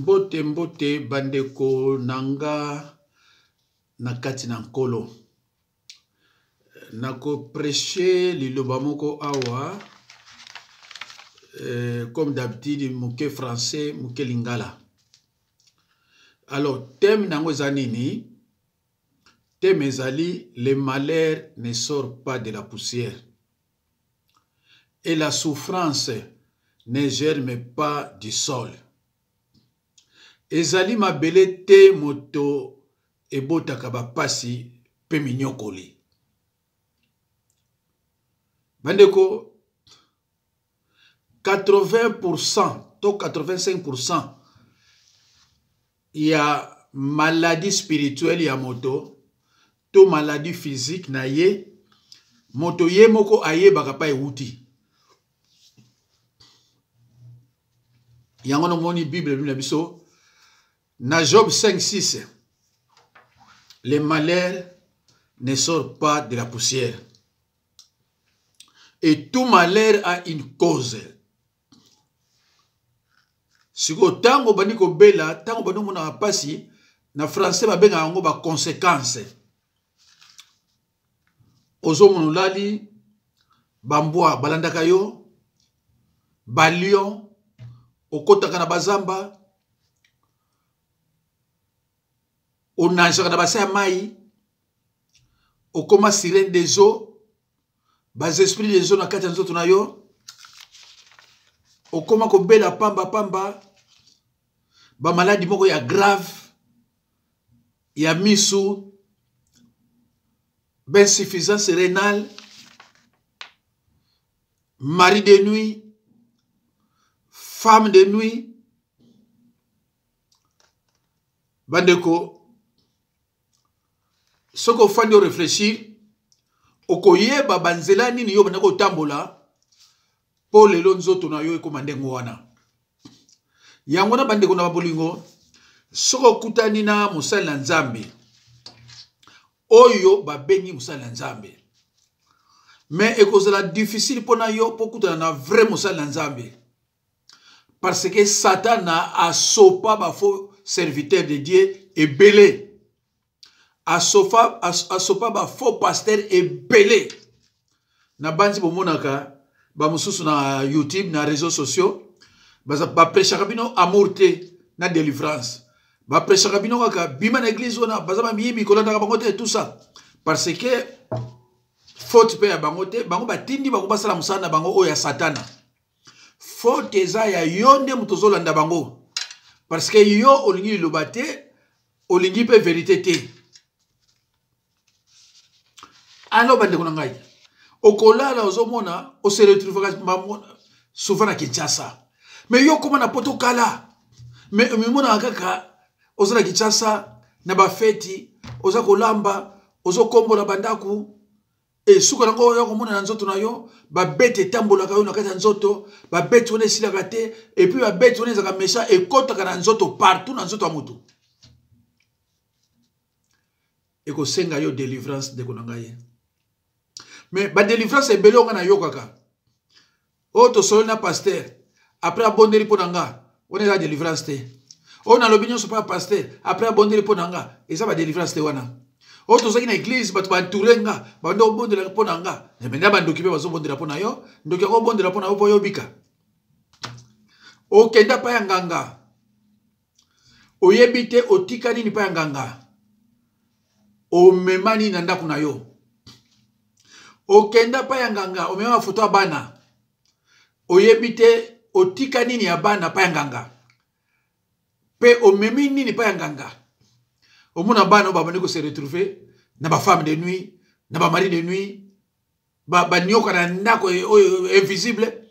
Mbote mbote bandeko na nga na kati na Nkolo. Nako precher liloba moko awa comme d'habitude moke français moke lingala. Alors thème nango eza nini? Thème ezali le malheur ne sort pas de la poussière et la souffrance ne germe pas du sol. Ezali mabele te moto ebotaka bapasi mpe minyokoli. Bandeko, 80% to 85% ya maladie spirituelle ya moto to maladie physique na ye, moto ye moko ayebaka pa ewuti. Yango nomoni Bible elobi na biso na Job 5:6, le malheur ne sort pas de la poussière et tout malheur a une cause. Sikoyo ntango obandi kobela, ntango obandi komona mpasi, na français babengaka yango ba conséquences. Ozomona olali, bambwa balandaka yo, ba lion, okotaka na bazamba, onageaka na basa ya mai, okoma sirène des eaux, bas esprit des eaux na kati ya nzoto na yo, okoma kobela pamba pamba, ba maladi moko ya grave ya misu, insuffisance rénale, mari de nuit, femme de nuit. Bandeko, soki ofandi oreflechir, okoyeba banzela nini yo bandaki kotambola mpo lelo nzoto na yo ekóma ndenge wana. Yango na bandeko na babolingo, soki okutani na mosali na Nzambe oyo babengi mosali na Nzambe, mais ekozala difficile mpo na yo mpo okutana na vrai mosali na Nzambe, parce que Satana asopa ba faux serviteur de Dieu ebele, asopa ba faux pasteur ebele. Na banzi bomonaka ba mosusu na YouTube, na réseaux sociaux, ba prêchaka bino amour te na délivrance, ba prêchaka bino kaka bima na église wana, baza ba miyibi, kolandaka bango te, tout ça, parce que faute pe ya bango te, bango batindi bango basala mosala na bango oyo ya Satana. Faute eza ya yo nde moto ozolanda bango, parce que yo olingi liloba te, olingi mpe vérité te. Alors bandeko na ngai, okolala ozomona ose retrouvaka souvent na Kinshasa, mais yo okoma na poto kala, mais omimonaka kaka oza na Kinshasa na bafeti, oza kolamba, ozokombola bandako, e suka nango oyo komona na nzoto na yo babete etambolaka yo na kati ya nzoto, babete wana esilaka te, et puis babete wana ezalaka méchant, ekotaka na nzoto partout na nzoto ya motu. Ekosenga yo délivrance, ndeko na ngai. Mais ba délivrance ebele oyo nga nayokaka, oyo tosololi na pasteur après abondeli mpo na nga, wana eza délivrance te. Oyo nalobi nyonso mpo ya pasteur après abondeli mpo na nga, eza ba délivrance te wana. Oyo tozalaki na église, bato baentoure nga, bando obondela mpo na nga, me na bandoki mpe bazobondela mpo na yo, ndoki yango obondela mpo na yo mpo oyobika. Okenda pa ya nganga, oyebi te otika nini pa ya nganga, omema nini na ndako na yo. Okenda pa ya nganga, omema bafoto ya bana, oyebi te otika nini ya bana pa ya nganga, pe omemi nini pa ya nganga. Omona bana oyo babandi kose retrouver na ba femme de nuit, na ba mari de nuit, banioka na ndako oyo invisible.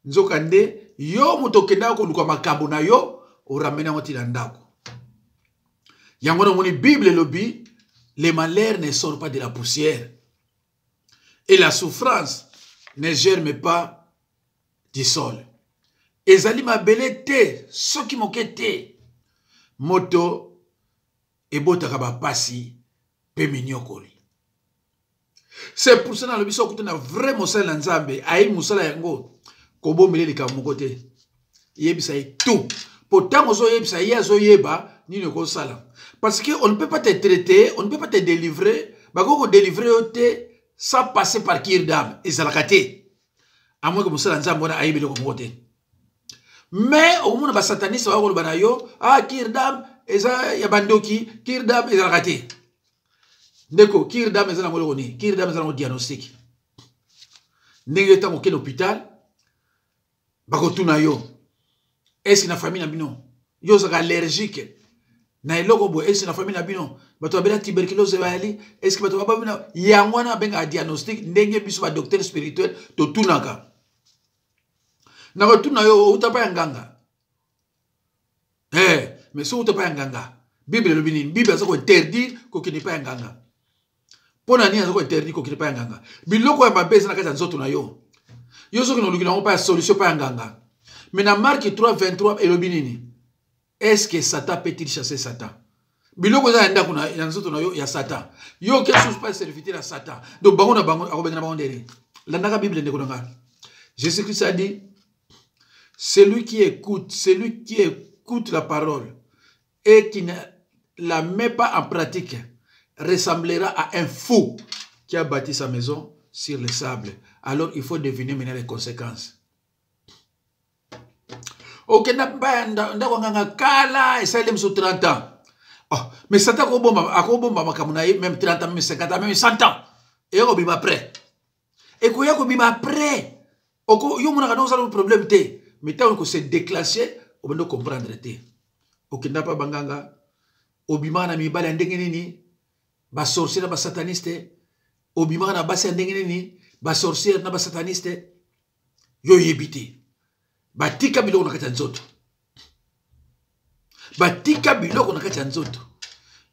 Nzoka nde yo moto okendaka koluka makambo na yo, oramene yango ti na ndako. Yango namoni Bible elobi le malheur ne sort pas de la poussière et la souffrance ne germe pas du sol. Ezali mabele te, soki moke te, moto ebotaka bapasi pe minyokoli. C'est pour ça nalobi soki okuta na vrai mosali na Nzambe, ayebi mosala yango, kobombele likambo moko te, yebisa ye tout. Mpo ntango ozoyebisa ye, azoyeba nini okosala, parce que on ne peut pas te traiter, on ne peut pas te délivrer. Bakoki kodélivrer yo te sans passer par cure d'âme, ezalaka te, à moins que mosala Nzambe wana ayebi eloko moko te. Mais okomona basataniste bakoloba na yo: "Ah, cure d'âme eza ya bandoki, cure d'âme ezalaka te." Ndeko, cure d'âme eza nango eloko nini? Cure d'âme eza nango diagnostic. Ndenge ntango okende hôpital, bakotuna yo: "Est-ce na famille na bino yo ozalaka allergique na eloko boye? Est-ce na famille na bino bato babela tuberculose bayali? Est-ce bato babina?" Yango wana babengaka diagnostic. Ndenge biso badocteur spirituel totunaka, nakotuna yo: "Outa pa ya nganga?" Mais soki outa pa ya nganga, Bible elobi nini? Bible aza kointerdire kokende pa ya nganga. Mpo na nini aza kointerdire kokende pa ya nganga? Biloko ya mabe eza na kati ya nzoto na yo. Yo soki na oluki nango pa ya solution pa ya nganga. Mais na Marc 3 23 elobi nini? "Est-ce que Satan peut-il chasser Satan?" Biloko eza ya ndako ya nzoto na yo ya Satan, yo oke susu pa serviteur ya Satan. Donc bango na bango akobenga na bango ndeni. Landaka Bible, ndeko na nga. Jésus Christ a dit: "Celui qui écoute la parole et qui ne la met pas en pratique ressemblera à un fou qui a bâti sa maison sur le sable." Alors il faut deviner maintenant les conséquences. Okenda mpa ndako nganga kala, esaleli mosusu 30 ans. Oh, mais Satan akobomba, akobomba makambo na ye même 30 ans, même 50 ans, même 100 ans. Eya kobima après, ekoya kobima après. Yo monaka na osala problème te, mais ntango ekose déclencher, obandi comprendre te. Okenda mpa banganga, obimaka na mibali ya ndenge nini? Basorcier na basataniste. Obimaka na basi ya ndenge nini? Basorciere na basataniste. Yo oyebi te. Batika biloko na kati ya nzoto, batika biloko na kati ya nzoto.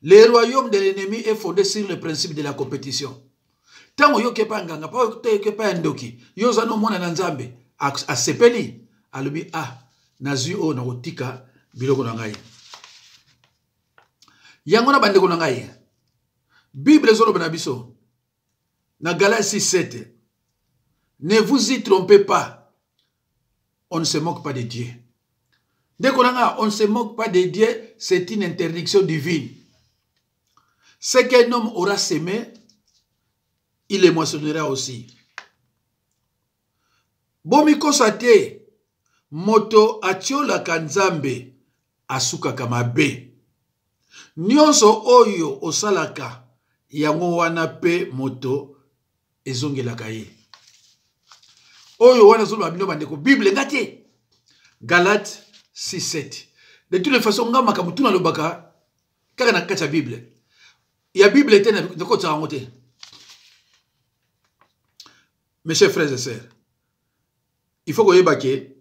Le royaume de l'ennemi est fondé sur le principe de la compétition. Ntango yoki epai ya nganga, mpo yoki epai ya ndoki, yo oza no mwana na Nzambe, asepeli, alobi: "Ah, nazwi oyo, nakotika biloko na ngai." Yango na bandeko na ngai, Bible ezoloba na biso na Galatie 7: "Ne vous y trompez pas, on ne se moque pas de Dieu." Ndeko na nga, on ne se moque pas de Dieu, c'est une interdiction divine. Ce qu'un homme aura semé, il le moissonnera aussi. Bomikosa te, moto atiolaka Nzambe asukaka mabe. Nyonso oyo osalaka, yango wana mpe moto ezongelaka ye. Oyo wana azoloba bino bandeko, Bible, nga te. Galate 6 7. De toutes les façons, nga makambo tuna alobaka kaka na kati ya Bible. Ya Bible te, nakotisaka yango te. Mes chers frères et sœurs, il faut koyeba ke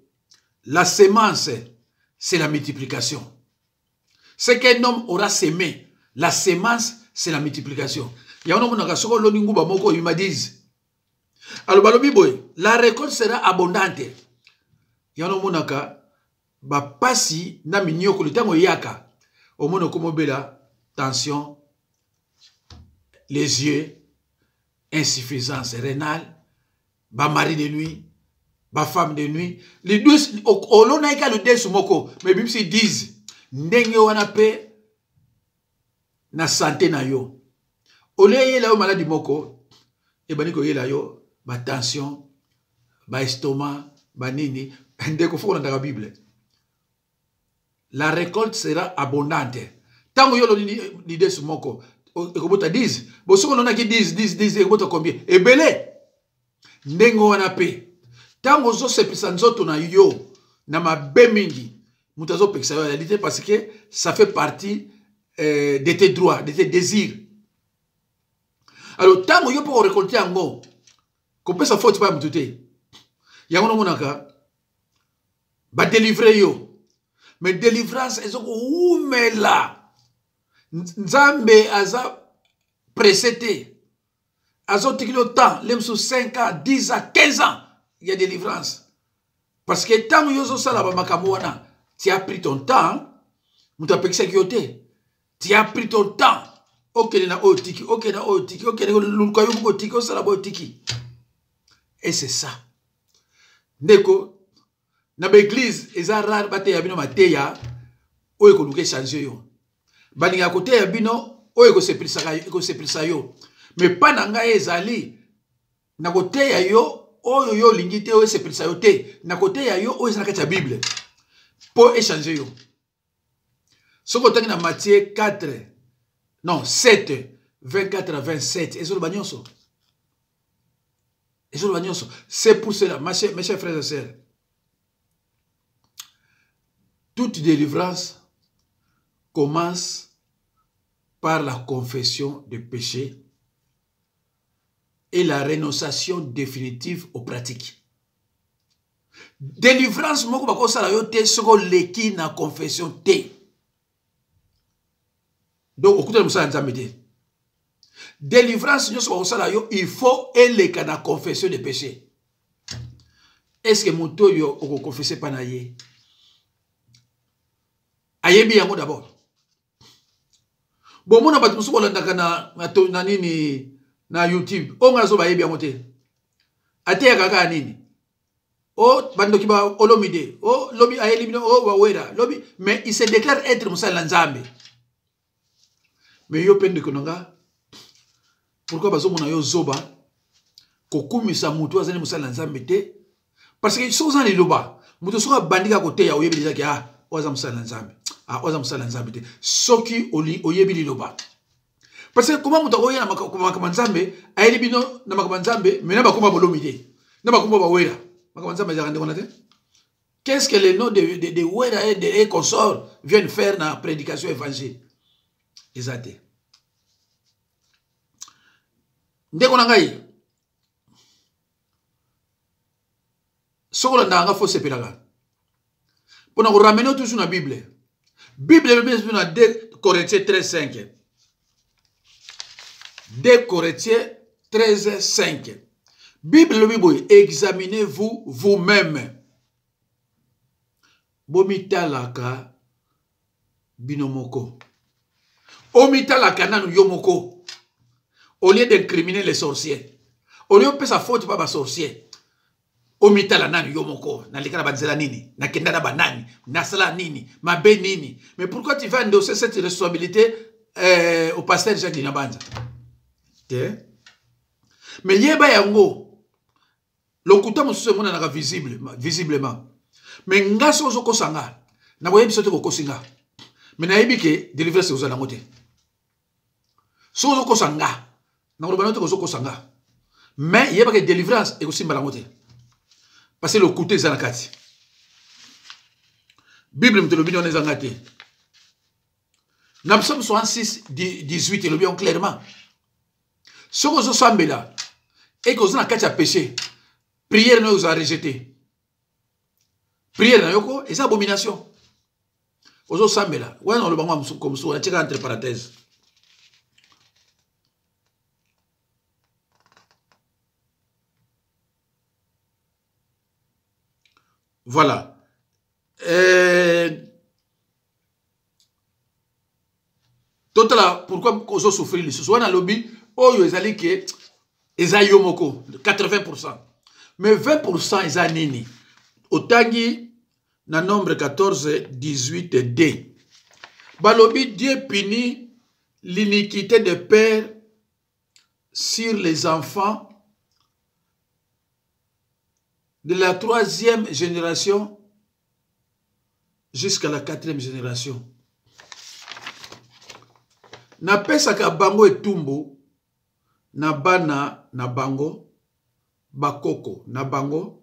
la semence, c'est la multiplication. Ce qu'un homme aura semé, la semence, c'est la multiplication. Yango namonaka soki oloni nguba moko, oyima 10. Alors balobi boye: "La récolte sera abondante." Yango namonaka bapasi na minyokolo, ntango eyaka, omona okomobela tension, les yeux, insuffisance rénale, bamari de nuit, bafemme de nuit. Olonaki ka ludesu moko, mais ebimisi 10. Ndenge wana mpe na santé na yo, olie eyela yo maladi moko, ebandi koyela yo batension, baestomac, banini. Ndeko, faut kolandaka Bible. La récolte sera abondante. Ntango yo oloni lidesu moko, ekobota 10. Bo soki olonaki 10, 10, 10, ekobota combien? Ebele. Ndenge wana mpe ntango ozosepisa nzoto na yo na mabe mingi, moto azopekisa yo ayali te, parce que ça fait partie de tes droits, de tes désirs. Alors ntango yo mpo korécolter yango, kopesa faute pa ya motu te. Yango nomonaka badélivrer yo, mais délivrance ezokowumela. Nzambe aza pressé te, azotikili yo temps le mosusu 5 ans, 10 ans, 15 ans ya délivrance, parce que ntango yo ozosala bamakambo wana, tu as pris ton temps. Moto apekisaki yo te. Tu as pris ton temps, okende na oyo tiki, okende na oyo tiki, okende luka yo moko tiki, osala boyo tiki. Et c'est ça, ndeko. Na baeglize eza rare bateya bino mateya oyo ekoluka echange yo. Balingaka koteya bino oyo ekosepelisa yo. Mais pa na ngai ezali na koteya yo oyo yo olingi te, oyo esepelisa yo te, na koteya yo oyo eza na kati ya Bible mpo echange yo. Soki otangi na Matthieu 4, non 7, 24 à 27, ezoloba nyonso, ezoloba nyonso. C'est pour cela, mes chers frères et sœurs, toute délivrance commence par la confession de péché et la renonciation définitive aux pratiques. Délivrance moko bakosala yo te soki oleki na confession te. Donc okutana mosala ya Nzambe te. Délivrance nyonso bakosala yo, il faut eleka na confession de péché. Est-ce que moto oyo okokonfese mpa na ye ayebi yango d'abord? Bomona bato mosusu bolandaka na nini na YouTube, oyo ngai nazo bayebi yango te, ateyaka kaka nini, o bandoki ba Olomide, o lobi ayeli bino, o bawera lobi, mais il se déclare être mosali na Nzambe. Mais yo mpe ndeko na nga, pourquoi bazomona yo zoba kokumisa motu azali mosali na Nzambe te? Parce que soki oza na liloba, moto soki abandi kaka koteya, oyebi deja ke ah, oyo aza mosali na Nzambe, ah, oyo aza mosali na Nzambe te, soki oyebi liloba. Parce que koma moto akoya na makambo ya Nzambe, ayeli bino na makambo ya Nzambe, me na bakoma bolomi te, na bakoma bawera, makambo ya Nzambe ezalaka ndenge wana te. Qu'est-ce que le nom de Wera et de et consort viennent faire na prédication évangile? Eza te. Ndeko na ngai, soki olandaka nga, fo sepelaka mpo na koramene toujours na Bible. Bible elobi na 2 Corinthiens 13 5, 2 Corinthiens 13 5, Bible elobi boye: examinez-vous vous-même, bomitalaka bino moko. Omitalaka nanu yo moko au lieu d'incriminer les sorciers, au lieu opesa faute pa basorcier, omitala nanu yo moko. Naleka na banzela nini, nakenda na banani, nasala nini, mabe nini? Mais pourquoi tu vas endosser cette responsabilité au pasteur Jacques Dinabanza te? Mais yeba yango, lokuta mosusu emonanaka visiblement. Mais nga, soki ozokosa nga, nakoyebi so te kokosi nga, mais nayebi ke délivrance ekozala yango te. Soki ozokosa nga, nakoloba no te kozokosa nga, mais yebaka délivrance ekosimba yango te, parce que lokuta eza na kati. Bible moto elobi wana, eza nga te. Na Psaume 66 18 elobi yango clairement: soki ozosambela eke oza na kati ya péché, prière na yo ozala rejeté, prière na yo ko eza abomination. Ozosambela wana, oloba ngo mosusu, natieka entre parenthèse. Voilà. Totala pourquoi ozosouffrir lisusu wana. Alobi oyo ezali ke eza yo moko 80, mais 20 eza nini? Otangi na Nombre 14 18 d, balobi: Dieu punit l'iniquité de père sur les enfants de la troisième génération jusqu'à la quatrième génération. Napesaka bango etumbu na bana na bango, bakoko na bango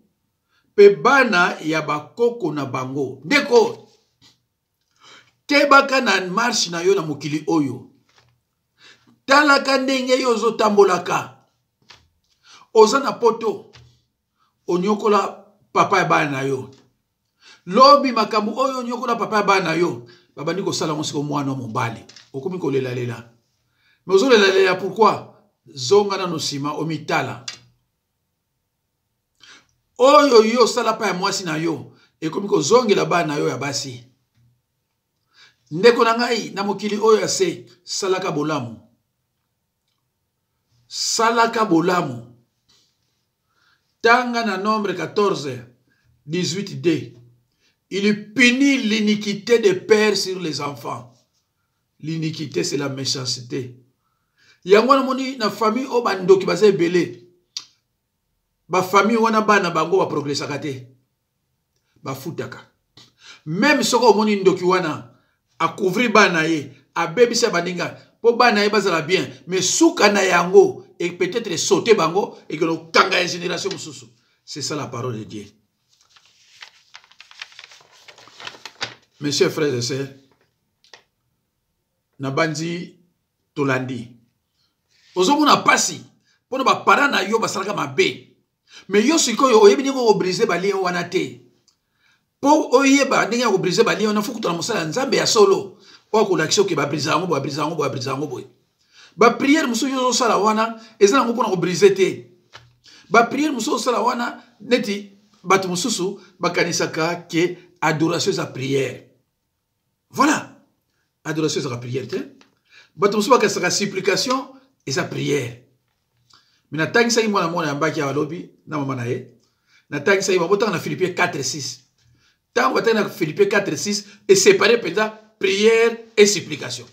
mpe bana ya bakoko na bango. Ndeko, kebaka na marche na yo na mokili oyo. Talaka ndenge yo ozotambolaka. Oza na poto, onyokola papa ya bana na yo. Lobi makambo oyo onyokola papa ya bana na yo, babandi kosala yango siko mwana mobali, okomi kolelalela. Me ozolelalela pourquoi? Zonga nano nsima, omitala. Oyo yo osala pa ya mwasi na yo, ekomi kozongela bana na yo ya basi. Ndeko na ngai, na mokili oyo ya se, salaka bolamu, salaka bolamu. Tanga na Nombre 14 18 d. Il punit l'iniquité des pères sur les enfants. L'iniquité, c'est la méchanceté. Yango wana moni na famille oyo bandoki baza ebele. Ba famille wana bana bango ba progressaka te. Bafutaka. Même soki omoni ndoki wana akouvrir bana ye, abebisa baninga mpo bana ye bazala bien, mais suka na yango et peut-être sauter bango et que kanga ya génération mosusu. C'est ça la parole de Dieu. Mes chers frères et sœurs, nabandi tolandi. Ozomona pasi mpona ba parents na yo basalaka mabe. Mais yo sikoyo oyebi ndenge okobrise ba lien wana te. Mpo oyeba ndenge ya kobrise ba lien wana, fo kutana mosala ya Nzambe ya solo oyo akolakisa oke babrise yango boye, babrise yango boye, babrise yango boye. Ba prière mosusu yo ozosala wana eza nango mpona kobrise te. Ba prière mosusu ozosala wana neti bato mosusu bakanisaka ke adoration eza prière. Voilà, adoration ezaka prière te. Bato mosusu bakanisaka supplication eza prière. Mais natangisaki mwana mwana ya mbaki awa alobi na mama na ye, natangisaki bango botanga na Philippiens 4:6. Ntango batangi na Philippiens 4:6, esepare mpenza prière et supplication.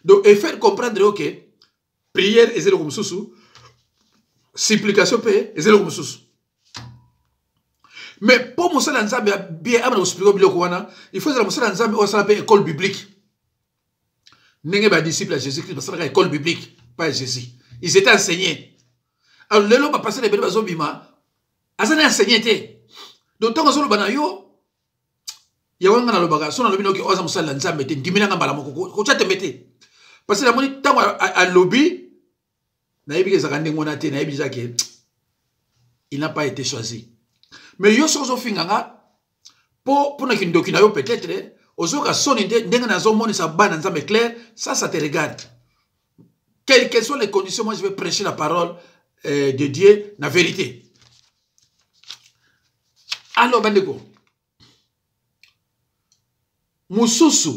Donc e faire comprendre yo ke prière eza eloko mosusu, supplication mpe eza eloko mosusu. Mais mpo mosala ya Nzambe ya bien abana kosupplike biloko wana, il faut ezala mosala ya Nzambe oyo asala mpe école biblique. Ndenge ba disciples ya Jésus-Christ basalaka école biblique pa ya Jésus, ils étaient enseignés. Alors lelo ba pasteur ebele bazobima aza na enseigné te. Donc ntango azoloba na yo yango nga nalobaka so nalobi noki oyo aza mosali ya Nzambe te, ndimi nanga mbala moko, kotya tembe te. Parce que namoni ntango alobi nayebi ke ezalaka ndenge wana te, nayebi deja ke il n'a pas été choisi. Mais yo soki ozofinga nga po mpona kindoki na yo, peut-être ozoyoka soni nde ndenge nazomonisa bana Nzambe clair, ça, ça te regarde. Quelles que soient les conditions, moi je vais prêcher la parole de Dieu, la vérité. Alors bandeko mosusu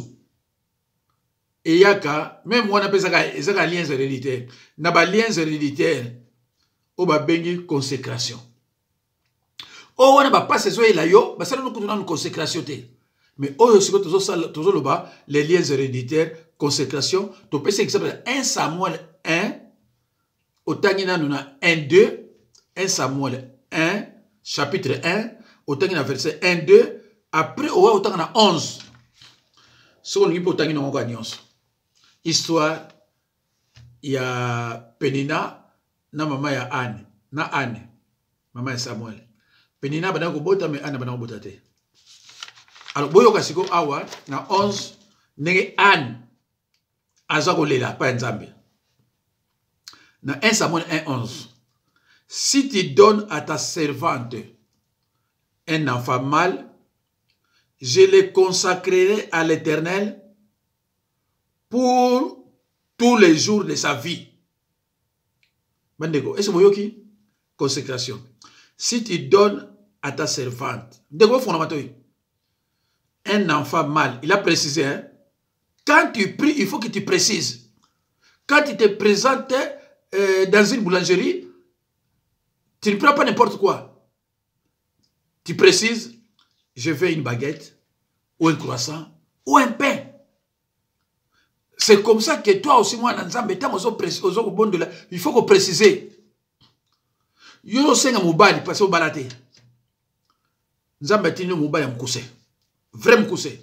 eyaka même wana mpe ezaka liens héréditaires. Na ba liens héréditaires oyo babengi consécration, oyo wana bapasi ezoyela yo, basali no kutu nanu consécration te. Mais oyo sikoyo tozoloba les liens héréditaires, consécration, topesi exemple ya 1 Samuel 1, otangi nanu na 1 2, 1 Samuel 1 chapitre 1, otangi na verset 1 2, après owa otanga na 11. Soki olingi mpe otangi nango kaka nyonso, histoire ya Penina na mama ya Anne, na Anne mama ya Samuel. Penina abandaki kobota, mais Anne abandaki kobota te. Alors boyoka sikoyo awa na 11 ndenge Anne aza kolela pa ya Nzambe. Na 1 Samuel 1 11, si tu donnes à ta servante un enfant mâle, je le consacrerai à l'Éternel pour tous les jours de sa vie. Bandeko, est-ce que boyoki consécration? Si tu donnes à ta servante, ndeko bofongola matoi, un enfant mâle, il a précisé, hein? Quand tu pries, il faut que tu précises. Quand tu te présentes dans une boulangerie, tu ne prends pas n'importe quoi. Tu précises, je veux une baguette, ou un croissant, ou un pain. C'est comme ça que toi aussi, moi, Nzambe, tant ozo kobondola, il faut qu'on précise. Yo osenga mobali, parce que obala te. Nzambe atindi yo mobali ya mokuse. Vrai mokuse.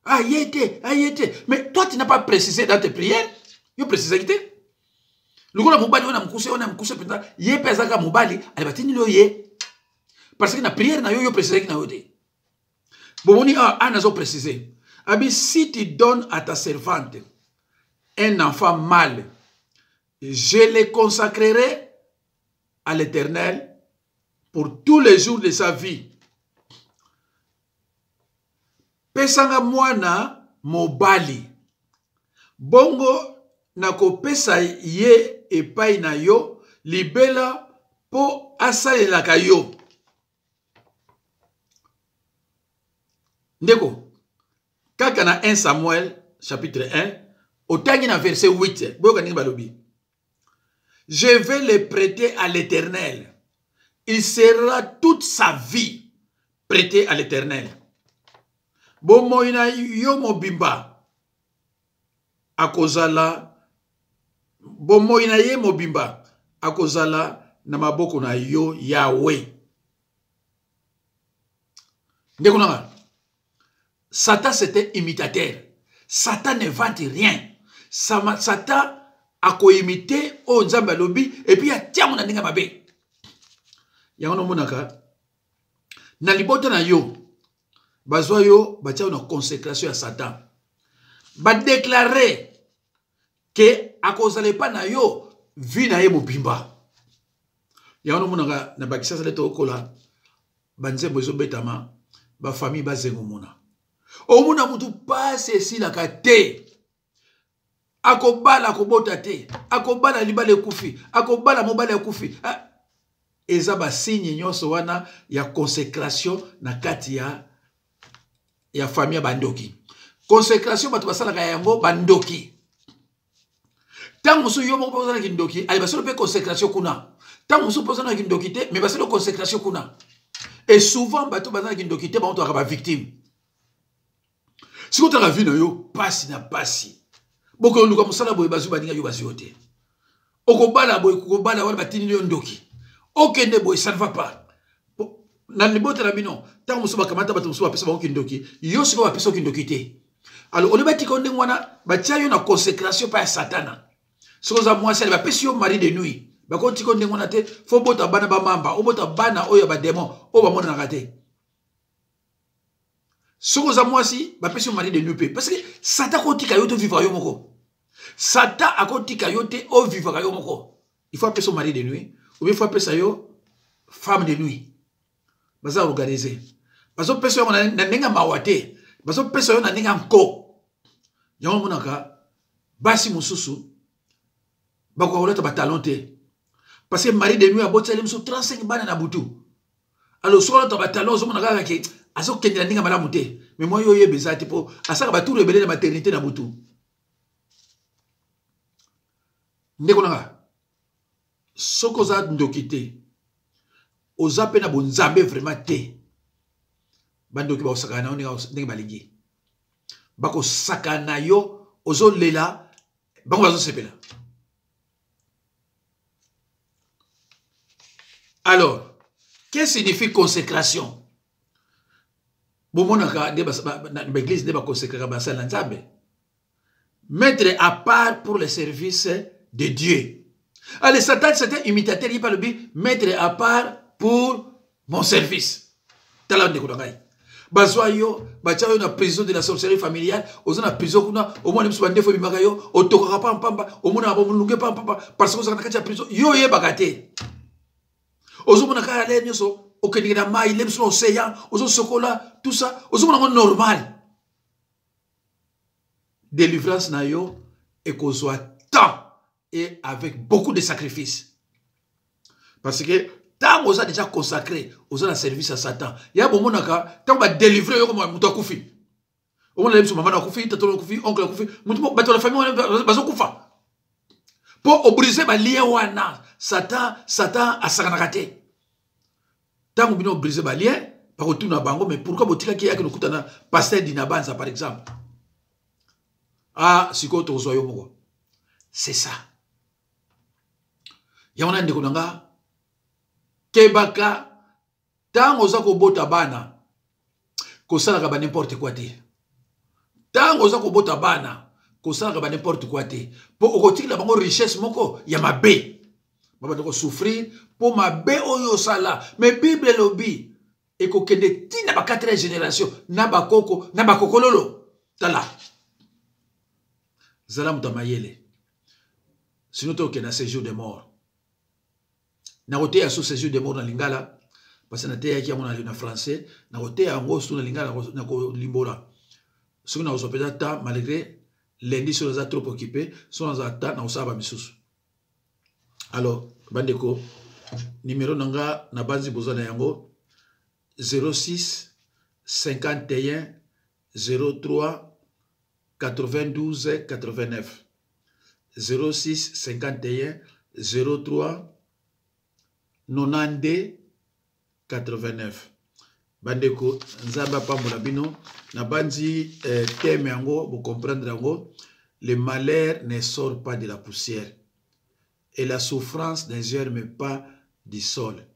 Ah, ye te, ah, ye te. Mais toi, tu n'as pas précisé dans tes prières. Yo précisé te. Lokola mobali wana mokuse, wana mokuse mpenza, ye mpe azalaka mobali, ale batindi yo ye. Parce que na prière na yo, yo précisaki na yo te. Bomoni, ah, Anne azo préciser. Abi, si tu donnes à ta servante un enfant mâle, je le consacrerai à l'Éternel pour tous les jours de sa vie. Pesanga mwana mobali, bongo nakopesa ye epai na yo libela mpo asalelaka yo. Ndeko, kaka na 1 Samuel chapitre 1, otangi na verset 8, boyoka ndenge balobi. Je vais le prêter à l'Éternel. Il sera toute sa vie prêté à l'Éternel. Bomoi na yo mobimba akozala bomoi na ye mobimba akozala na maboko na yo Yawe. Ndeko na nga, Satan c'est un imitateur. Satan n'invente rien. Satan akoimite oyo Nzambe alobi et puis atia yango na ndenge mabe. Yango namonaka na libota na yo bazwa yo batia yo na consécration ya Satan. Badeklare ke akozala epai na yo vie na ye mobimba. Yango namonaka na bakisasa nde tokokola banzembo ezobetama bafamille bazengomona omona mutu pasi esilaka te akobala akobota te akobala libala ekufi akobala mobali akufi ah, eza basigne nyonso wana ya consécration na kati ya ya famille ya bandoki consécration bato basalaka yango bandoki ntango mosusu yo moko mpe oza na kindoki ale basali mpe consécration kuna ntango mosusu mpe oza na kindoki te mais basali consécration kuna et souvent bato baza na kindoki te bango tokaka bavictime sikoyo otaka vie na yo pasi na pasi bokoluka mosala boye bazwi baninga yo bazwi yo te okobala boye kobala wana batindeli yo ndoki okende boye ça ne va pas na libota na bino ntango mosusu bakamata bato mosusu bapesa bango kindoki yo sikoyo bapesa yo kindoki te alors olie batika yo ndenge wana batia yo na consécration epai ya satana soki oza mwasi ale bapesi yo mari de nuit bakotika yo ndenge wana te fo obota bana bamamba obota bana oyo ya bademon oyo bamonanaka te soki oza mwasi bapesi yo mari de nuit mpe parce que satan akotika yo te ovivaka yo moko satan akotika yo te ovivaka yo moko il faut apesa yo mari de nuit ou bien il faut apesa yo femme de nuit baza organise bazopesa yango na ndenge ya mawa te bazopesa yo na ndenge ya nko yango omonaka basi mosusu bakoka kolata batalon te parce que mari de nuit abotisali mosusu 35 bana na butu alors soki alata batalon ozomona kaka ke azokende na ndenge ya malamu te mais mwa yo oyeba eza te mpo asalaka batour ebele na maternité na butu ndeko na nga soki oza ndoki te oza mpe na bonzambe vraiment te bandoki bakosakana na yo ndenge balingi bakosakana na yo ozolela bango bazosepela alors qu'est-ce signifie consécration bomonaka nde baeglise nde bakonsekraka basali na nzambe mettre à part pour le service de Dieu. Allez, Satan, c'est un imitateur, il parle bien, mettre à part pour mon service. Tala ndeko na ngai. Bazwa yo, batia yo na prison de la sorcellerie familiale, oza na prison kuna, omona biso bandefo ebimaka yo, otokaka pa mpamba, omonaka bomolunge pa mpamba, parce que ozalaka na kati ya prison, yo oyebaka te. Ozomona kaka le nyonso, okendeke na mai, le biso na océan, ozosokola, tout ça, ozomona yango normal. Délivrance na yo ekozwa temps et avec beaucoup de sacrifices. Parce que ntango oza déjà consacré, oza na service ya Satan. Ya bomonaka ntango ba délivre yo koma moto akufi. Omona biso mama na akufi, tata na akufi, oncle akufi, moto bato na famille wana bazokufa. Mpo obrise ba lien wana, Satan asakanaka te. Ntango bino obrise ba lien, bakotuna bango mais pourquoi botikaki yaki lokuta na pasteur Dinabanza par exemple? Ah, sikoyo tokozwa yo moko. C'est ça. Yango na ndeko na nga, kebaka ntango oza kobota bana, kosalaka ba n'importe quoi te. Ntango oza kobota bana, kosalaka ba n'importe quoi te. Po okotikela bango richesse moko ya mabe. Babanda kosouffrir po mabe oyo osala. Mais Bible elobi ekokende tina ba 4e génération na bakoko na bakokololo. Tala. Zala moto ya mayele. Sinon tokende na séjour de mort. Nakoteya so séjour de mort na lingala parce que nateyaki yango na français, nakoteya yango so na lingala na kolimbola. Soki nakozwa mpenza temps, malgré lundi soki naza trop occupé, soki nazwa temps nakosala ba misusu. Alors bandeko, numéro na nga na banzi boza na yango 06 51 03 92 89. 06 51 03 92 89. Bandeko, Nzambe apambola bino. Nabanzi eh, thème yango bocomprendre yango. Le malheur ne sort pas de la poussière et la souffrance ne germe pas du sol.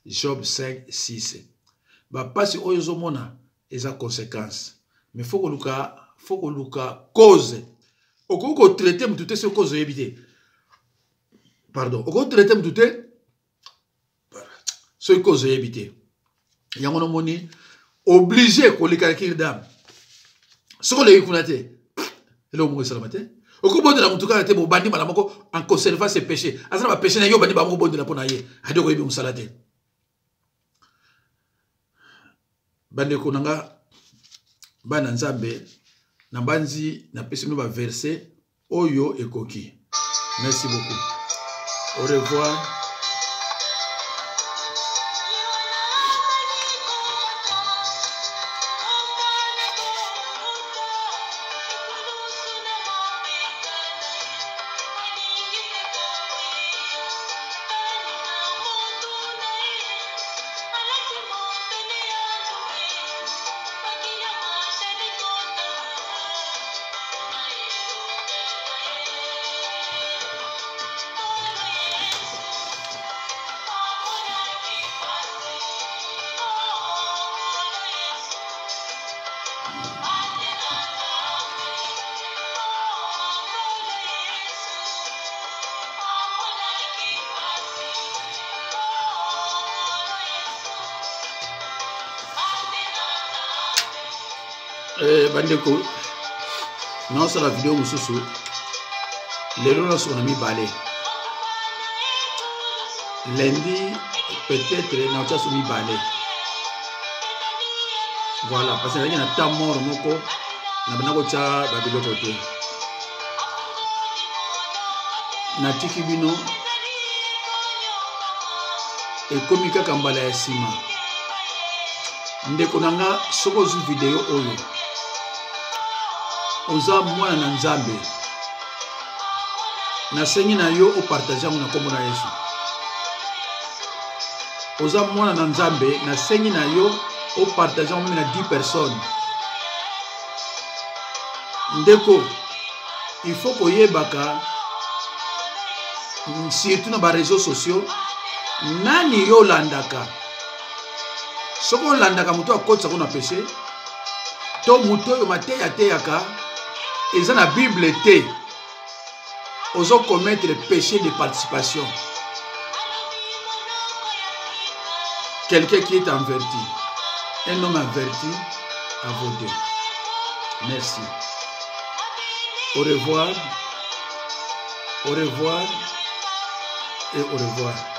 Job 5 6. Bapasi oyo ozomona eza conséquence, mais faut koluka, faut koluka cause. Okoki kotraite motu te soki cause oyebi te. Pardon, okoki kotraite motu te soki cause oyebi te. Yango nomoni obligé koleka na kirdam. Soki oleki kuna te, eloko moko esalama te. Okobondela motu kaka te, bobandi mbala moko en conservant ses péchés. Aza na bapéché na yo, obandi bango kobondela mpo na ye, adi okoyebi mosala te. Bandeko na nga, bana Nzambe, nabanzi napesi bino baverse oyo ekoki. Merci beaucoup, au revoir. Eh, bandeko, naosala video mosusu lelo, nasuka na mibale lundi, peut-être naotya so mibale. Voilà, parce que nazalaki na temps mort moko, na banda kotya babiloko te. Natiki bino, ekomi kaka mbala ya nsima. Ndeko na nga, soki ozwi video oyo, oza mwana na Nzambe, nasengi na yo opartage yango na nkombo na Yesu. Oza mwana na Nzambe, nasengi na yo opartage yango meme na 10 personnes. Ndeko, il faut koyebaka, surtout na bareseau sociaux, nani yo olandaka. Soki olandaka moto akotisaka na péché, to moto oyo mateya ateyaka eza na Bible te, ozo commettre péché de participation. Quelqu'un qui est averti, un homme averti a voté. Merci, au revoir, au revoir et au revoir.